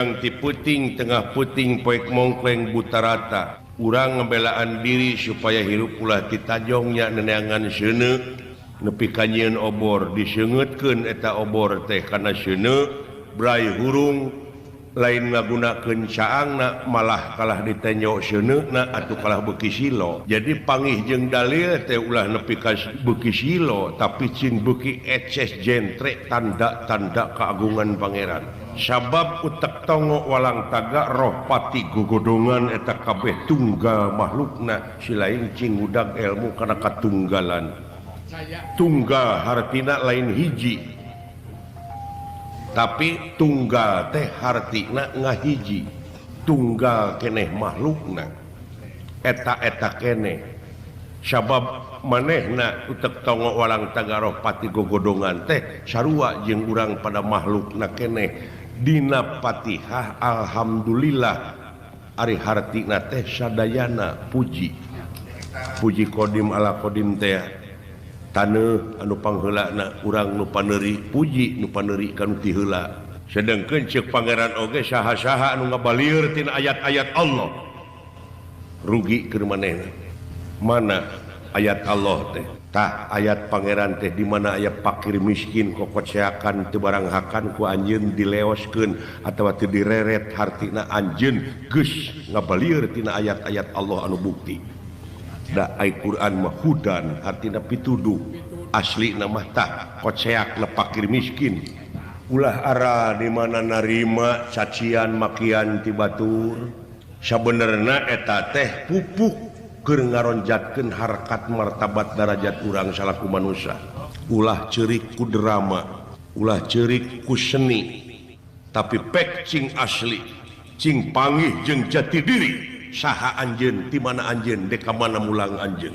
Ti peuting tengah peuting poek mongkleng buta rata urang ngebelaan diri supaya hirup ulah titajongnya neneangan seuneu nepi ka nyieun obor diseungeutkeun eta obor teh kana seuneu bray hurung lain ngagunakeun caangna malah kalah ditenjo seuneuna atuh kalah beuki silo. Jadi pangih jeung dalil teh ulah nepi ka beuki silo tapi cing beuki eces jentre tanda-tanda keagungan pangeran. Sabab utek tongo walang taga roh pati gogodongan eta kabeh tunggal makhlukna silain cing ngudag ilmu kana katunggalan. Tunggal hartina lain hiji. Tapi tunggal teh hartina ngahiji, tunggal keneh makhlukna eta-eta keneh. Sabab manehna utek tongo walang tagaroh pati gogodongan teh sarua jeung urang pada makhlukna keneh. Dina Fatihah alhamdulillah ari hartina teh sadayana puji. Puji kodim ala kodim teh taneuh anu pangheulana urang nu paneuri puji nu paneuri ka nu ti heula. Sedengkeun ceuk pangeran oge saha-saha anu ngabalieur tina ayat-ayat Allah rugi keur manehna. Mana ayat Allah teh? Tah ayat pangeran teh di mana aya pakir miskin kokoceakan teu barang hakan ku anjeun dileoskeun atawa teu direret hartina anjeun geus ngabalieur tina ayat-ayat Allah anu bukti. Da ai Quran mah hudan hartina pituduh asli mah tah koceak pakir miskin. Ulah ara di mana narima cacian makian ti batur. Sabenerna eta teh pupuk keur ngaronjatkeun harkat martabat darajat urang salaku manusia. Ulah ceurik ku drama, ulah ceurik ku seni, tapi pek cing asli, cing pangih jeung jati diri. Saha anjeun, ti mana anjeun, dek ka mana mulang anjeun.